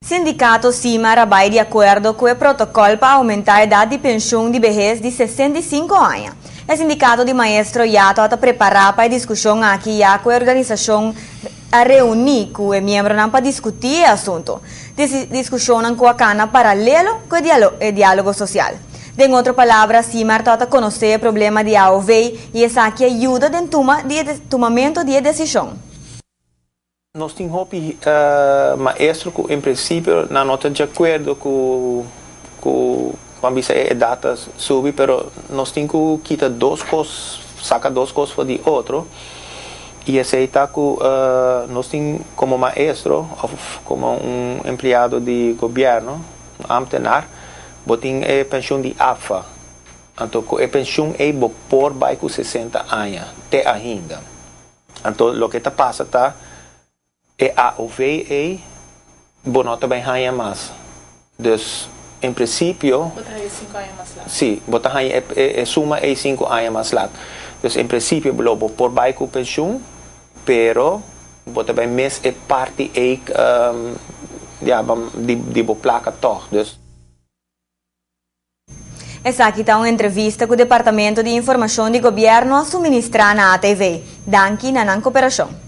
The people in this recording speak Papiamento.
Sindicato SIMAR a bay di acuerdo cu e protocol pa aumenta edad di pensioen di behes di 65 aña. E sindicato di maestro ya ta prepara pa e discusion aki, ya cu e organisacion a reuni cu e miembronan pa discuti e asunto. Discusion cu a cana paralelo cu e dialogo social. Den otro palabra, SIMAR ta conoce e problema di AOV y esaki a yuda den tumamento di decision. Nos tin hopi maestro cu en principio nan no ta di acuerdo cu ban bisa e edad subi, pero nos tin cu kita dos cos, saca dos cos for di otro. Y esey ta cu nos tin como maestro of como un empleado di gobierno, ambtenaar, bo tin e pensioen di APFA. Anto, e pensioen ey bo por bay cu 60 aña, te ainda. Anto, loke ta pasa ta e AOV ey bo no ta bay haya mas. Dus, en principio, Bo ta 5 aña mas laat. Si, bo ta haya e suma ey 5 aña mas laat. Dus, en principio, bo por bay cu pensioen, pero bo ta bay mis e parti ey ja, di bo placa toch. Dus, Esaki ta un entrevista cu Departamento di Informacion di Gobierno a suministra na ATV. Danki na nan cooperacion.